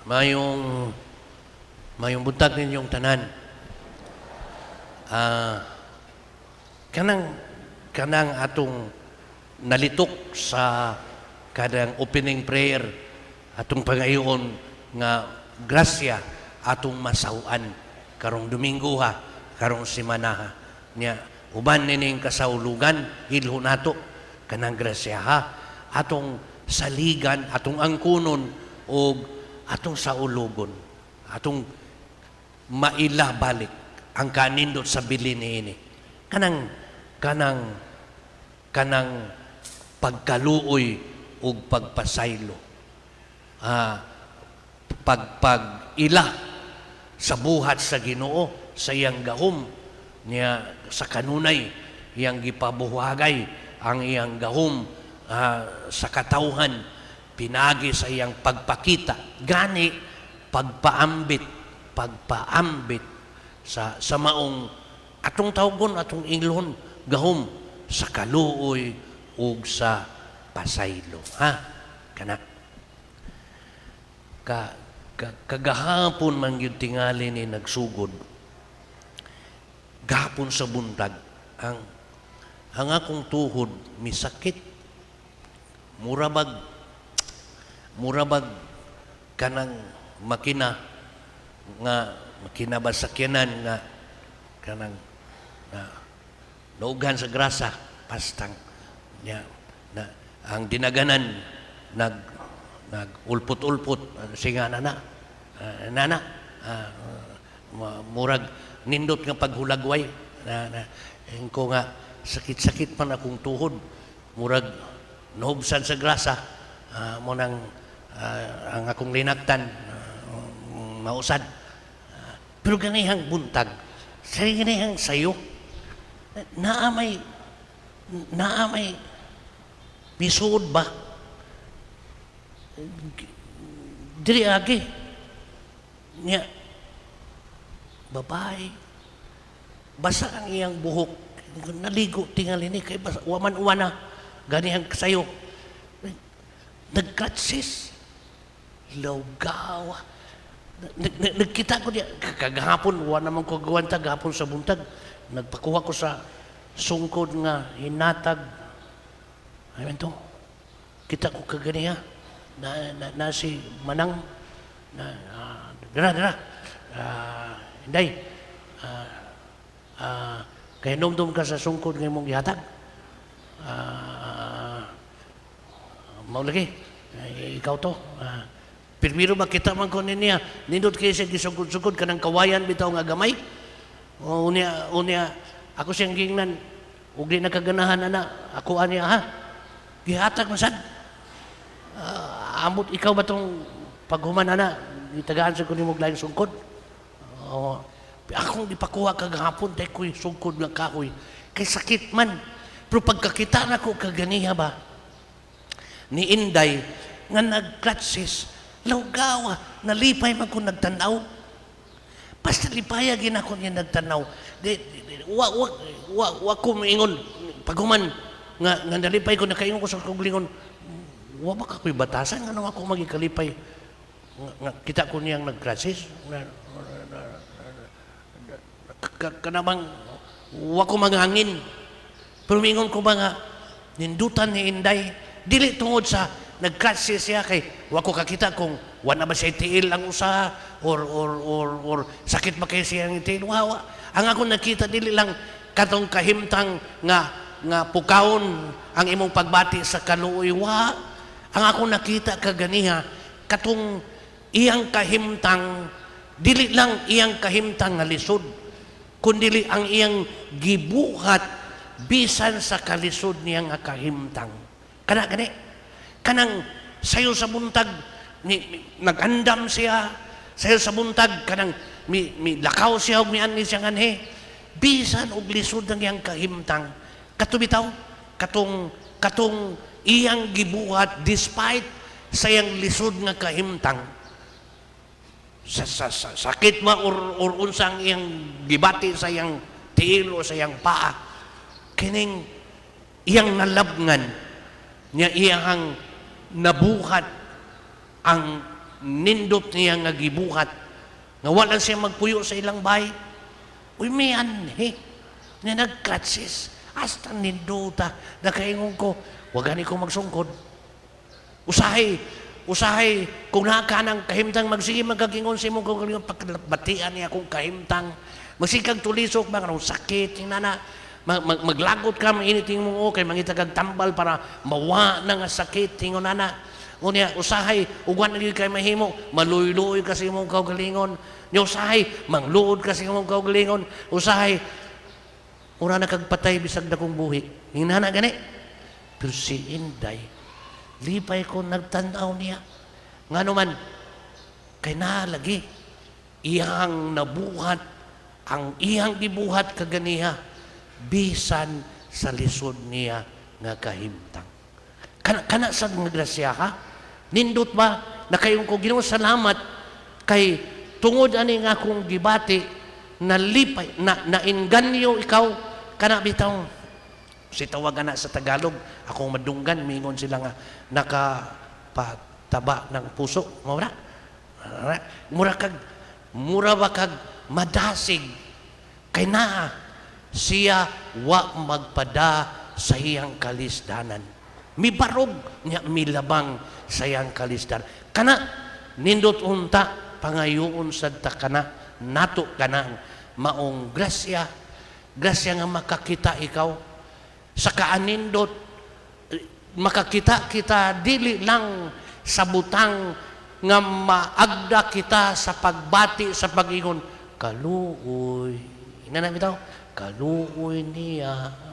Mayong mayong buntag ninyong tanan. Kanang kanang atong nalitok sa kanang opening prayer, atong pangayoon nga grasya atong masaw-an karong Domingo ha, karong simana ha. Nya uban nining kasaulugan, ilho nato kanang grasya ha, atong saligan, atong angkunon og atong saulugon, atong maila balik ang kanindot sa bilin niini, kanang kanang kanang pagkaluoy ug pagpasaylo, pagpag-ila sa buhat sa Ginoo, sa iyang gahom niya sa kanunay, iyang gipabuhagay ang iyang gahom sa katawhan pinagi sa iyang pagpakita, gani pagpaambit pagpaambit sa maong atong tawgon, atong inglon, gahom sa kaluoy ug sa pasaylo ha. Kana ka, ka kagahapon man gyud tingali ni nagsugod, gahapon sa buntag, ang akong tuhod misakit, murabag kanang makina nga makina ba, sakyanan nga kanang na naughan sa grasa, pastang nya na ang dinaganan nag nag ulpot-ulpot, singa na na. Nana murag nindot nga paghulagway na, na ko nga sakit-sakit man akong tuhod, murag nahubsan sa grasa, mo nang ang akong linaktan mausad. Pero ganihang buntag sa ganihang sayo, naa may misuod ba diri agi niya, babae, basa ang iyang buhok, naligo tingali ni kay basa waman uwana. Ganihang sayo nag-crutches, lawgawa. Nagkita ko niya kagahapon, wa naman ko gawanta gahapon sa buntag. Nagpakuha ko sa sungkod nga hinatag. Ay to, kita ko kaganiha na si Manang na dira dira, Inday, kay numdum ka sa sungkod nga imong gihatag, mao lagi. Ay, ikaw to. Pirmiro makita man ko niya, nindot kay siya gisugod-sugod kanang kawayan bitaw nga gamay. O unya unya ako siyang gingnan ug di nakaganahan ana ako aniya ha. Gihatag man sad. Amot ikaw ba tong paghuman ana gitagaan sa ko nimo laing sungkod. Oh, akong gipakuha kagahapon dahil ko'y sungkod nga kahoy. Kay sakit man. Pero pagkakita nako kaganiha ba, ni Inday nga nag-crutches, lawgawa, nalipay man ko nagtanaw. Basta lipaya gina ko niya nagtanaw. Di, wa ko moingon paghuman nga nalipay ko, nakaingon ko sa kong lingon, wa ba ka ko'y batasan nga ako magikalipay nga kita ko niyang nag-crutches na, kanabang wa ko manghangin. Pero mingon ko ba nga nindutan ni Inday, dili tungod sa nag-crutches siya, kay wa ko kakita kung wa na ba siya tiil ang usa or sakit ba kay siya ang tiil. Wa ang ako nakita, dili lang katong kahimtang nga pukawon ang imong pagbati sa kaluoy. Wa ang ako nakita kaganiha, katong iyang kahimtang, dili lang iyang kahimtang nga lisod, kundili ang iyang gibuhat bisan sa kalisod niya nga kahimtang. Kana gani kanang sayo sa buntag ni nag-andam siya sayo sa buntag, kanang mi lakaw siya og mianhi siya nganhi bisan og lisod ang iyang kahimtang. Kato bitaw, katong katong iyang gibuhat despite sa iyang lisod nga kahimtang, sa sakit ma or unsang iyang gibati sa iyang tiil o sa iyang paa, kining iyang nalabngan niya, iyang nabuhat ang nindot niya nga gibuhat nga wala siya magpuyo sa ilang bahay. Uy, may anhi nga nagkratsis hasta nindota. Nakaingon ko, wa gani ko magsungkod. Usahay, usahay, kung naa ka ng kahimtang, magsige magkagingon sa imong kung pagbatian niya akong kahimtang. Magsige kag tulisok ba, kanang sakit, yung nana, maglagot ka, mainit yung mong okay, mangita kag tambal para mawa na nga sakit, tingon nana. Unya, usahay, ugwan na gyud kay mahimo, maluyloy ka sa imong kaugalingon. Nya usahay, mangluod ka sa imong kaugalingon. Usahay, ura na kag patay bisag dakong buhi. Hinana gani. Pero si Inday, lipay ko nagtanaw niya. Ngano man, kay nalagi, iyang nabuhat, ang iyang gibuhat kaganiha, bisan sa lisod niya nga kahimtang. Kana sa nga grasya ha? Nindot ba? Nakaingon ko, "Ginoo, salamat kay tungod ani nga akong gibati, nalipay, na nainganyo ikaw." Kana bitaw si tawagan na sa Tagalog, akong madunggan, mingon sila nga nakapataba ng puso. Mura mura kag mura ba kag madasig kay naa siya, wa magpada sa iyang kalisdanan, mibarog nya milabang sa iyang kalisdanan. Kana nindot unta, pangayoon sad ta kana nato kana maong grasya, grasya nga makakita ikaw sa kaanindot, makakita kita dili lang sa butang nga maagda kita sa pagbati, sa pag-ingon kaluoy. Ina na bitaw, kaluoy niya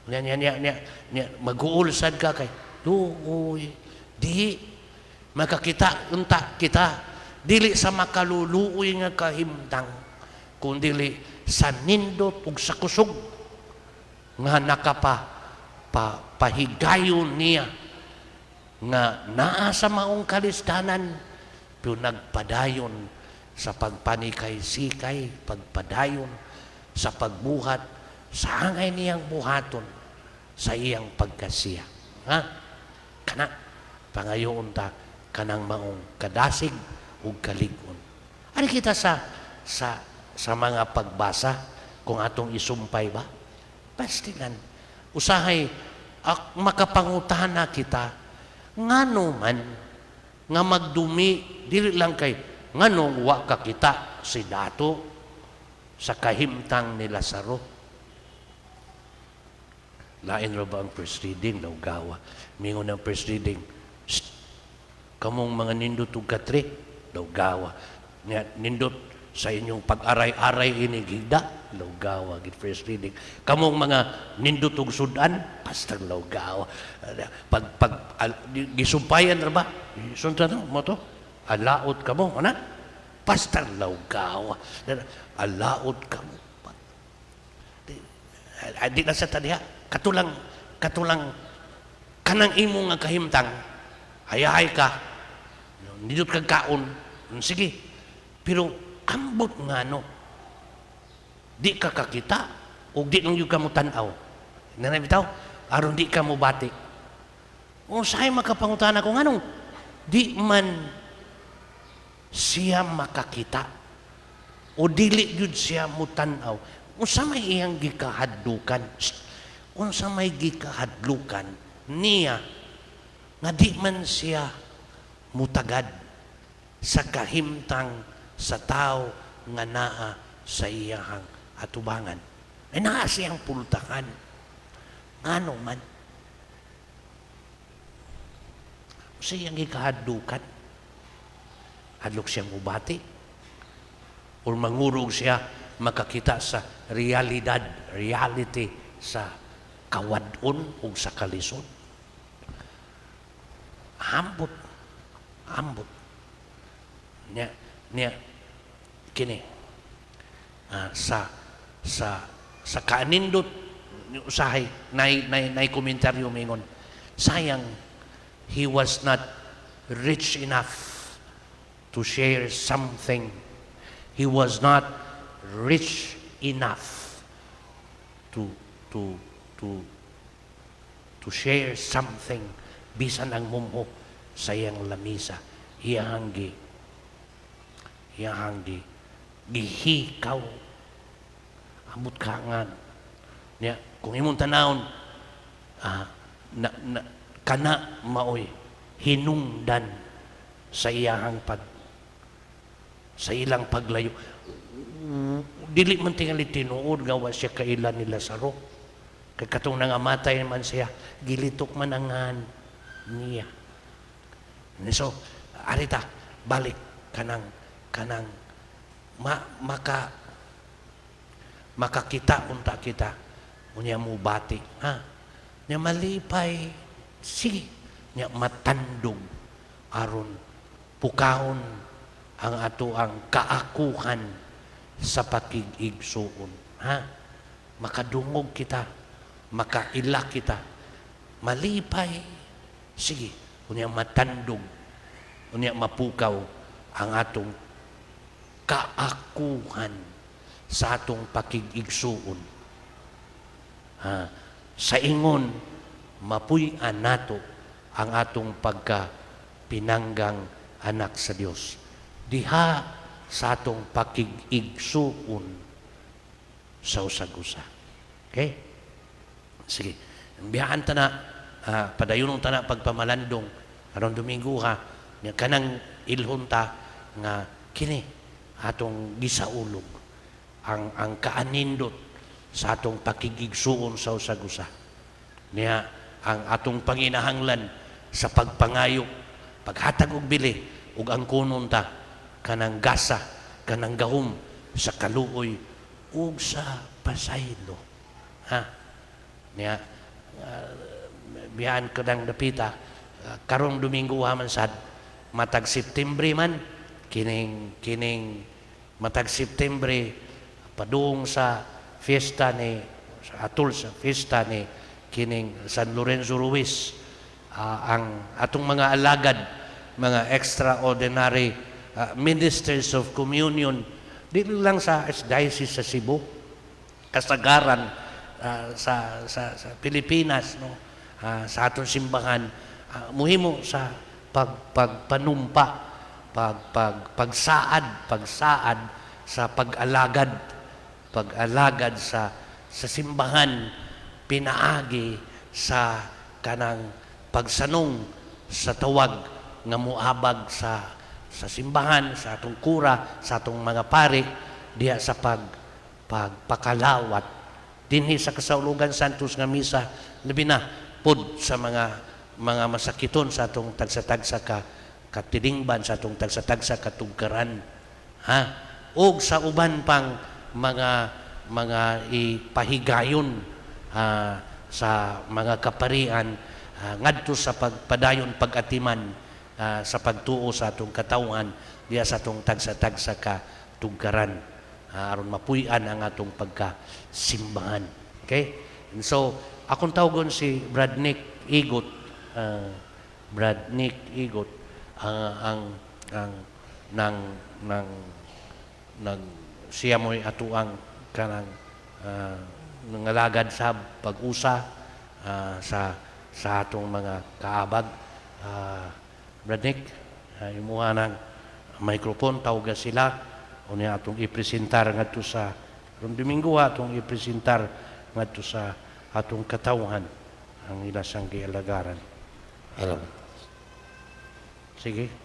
niya niya niya niya, niya mag-uul sad ka kay luoy. Di makakita unta kita dili sa makaluluoy nga kahimtang, kundili sa nindot ug sa kusog nga nakapa pa, pahigayon niya nga naa sa maong kalisdanan pero nagpadayon sa pagpanikay-sikay, pagpadayon sa pagbuhat sa angay niyang buhaton sa iyang pagkasiya. Ha? Kana pangayoon ta kanang maong kadasig ug kalig-on. Ani kita sa mga pagbasa kung atong isumpay ba? Pastilan. Usahay ak, makapangutana kita ngano man nga magdumi, dili lang kay nganong wa ka kita si Dato sa kahimtang ni Lazaro. Lain ra ba ang first reading, laugawa. Mingon ang first reading, "Shh, kamong mga nindot ug katre, laugawa. Nya, nindot sa inyong pag-aray-aray ini gida, laugawa," gid first reading. Kamong mga nindot ug sudan, basta laugawa. Pag gisumpayan ra ba? Sundan mo to. Alaot kamo, ana? Basta laugawa. Alaot kamo. Di na sa tadiha. Katulang, kanang imo nga kahimtang, hayahay ka, nindot kag kaon, sige. Pero ambot nga no, di ka kakita, ug di lang gyud ka mo tan-aw. Nanay bitaw, aron di ka mo bati. O sa'y makapangutana ko nganong di man siya makakita o dili gyud siya mutan-aw. Unsa may iyang gikahadlukan? Shh! Unsa may gikahadlukan niya nga di man siya mutagad sa kahimtang sa tao nga naa sa iyahang atubangan? Ay naa siyang pultakan. Ngano man? Unsa iyang gikahadlukan? Hadlok siya mubati? Or mangurog siya makakita sa realidad, reality sa kawadon o sa kalisod? Ambot. Ambot. Nya, nya, kini, sa kaanindot, usahay, nay komentaryo mingon, sayang, he was not rich enough to share something. He was not rich enough to share something bisan ang mumho sa iyang lamisa, iyang gi Iyahang di gihikaw. Amot kangan. Nya, kung imong tanawon, na, kana maoy hinungdan sa ilang paglayo. Dili man tingali tinuod nga wa siya kaila ni Lazaro. Kay katong nangamatay man siya, gilitok man ang ngan niya. So, arita, balik kanang kanang ma, maka makakita unta kita, unya mo bati, ha, nya malipay, sige, nya matandog aron pukahon ang ato ang kaakuhan sa pakig-igsuon, ha. Makadungog kita, makaila kita, malipay, sige, unya matandog, unya mapukaw ang atong kaakuhan sa atong pakig-igsuon, ha. Sa ingon mapuy-an nato ang atong pagka pinanggang anak sa Dios diha sa atong pakig-igsuon sa usag-usa. Okay? Sige. Biyaan ta na, padayunon ta na pagpamalandong aron Domingo, ha. Nya kanang ilhon ta nga kini atong gisaulog ang kaanindot sa atong pakigigsuon sa usag-usa. Niya ang atong panginahanglan sa pagpangayo, paghatag og bili ug ang kunon ta kanang gasa, kanang gahom sa kaluoy ug sa pasaylo. Ha? Niya biyaan ko nang dapita, karong Domingo man sad, matag September man kining kining matag September, padung sa fiesta ni sa atol sa fiesta ni kining San Lorenzo Ruiz, ang atong mga alagad, mga extraordinary ministers of communion, dili lang sa Archdiocese sa Cebu, kasagaran sa Pilipinas, no, sa atong simbahan, muhimo sa pagpanumpa, pag pag pagsaad pagsaad sa pag-alagad pag-alagad sa simbahan pinaagi sa kanang pagsanong sa tawag nga muabag sa simbahan, sa atong kura, sa atong mga pari diha sa pagpakalawat dinhi sa kasaulugan Santos nga misa, labi na pod sa mga masakiton sa atong tagsa-tagsa ka katilingban, sa atong tagsa-tagsa katugkaran, ha, ug sa uban pang mga ipahigayon sa mga kaparian, ngadto sa pagpadayon pag-atiman sa pagtuo sa atong katawhan diha sa atong tagsa-tagsa ka tugkaran, aron mapuy-an ang atong pagkasimbahan. Okay? And so akong tawgon si Brad Nick Igot, Brad Nick Igot, ang nang nang nag siya mo'y atuang kanang nangalagad sa pag-usa sa atong mga kaabag. Brad Nick, imuha ng microphone, tawga sila unya atong ipresentar ngadto sa karong Domingo, atong ipresentar ngadto sa atong katawhan ang ilasang gialagaran. Hello. Sige.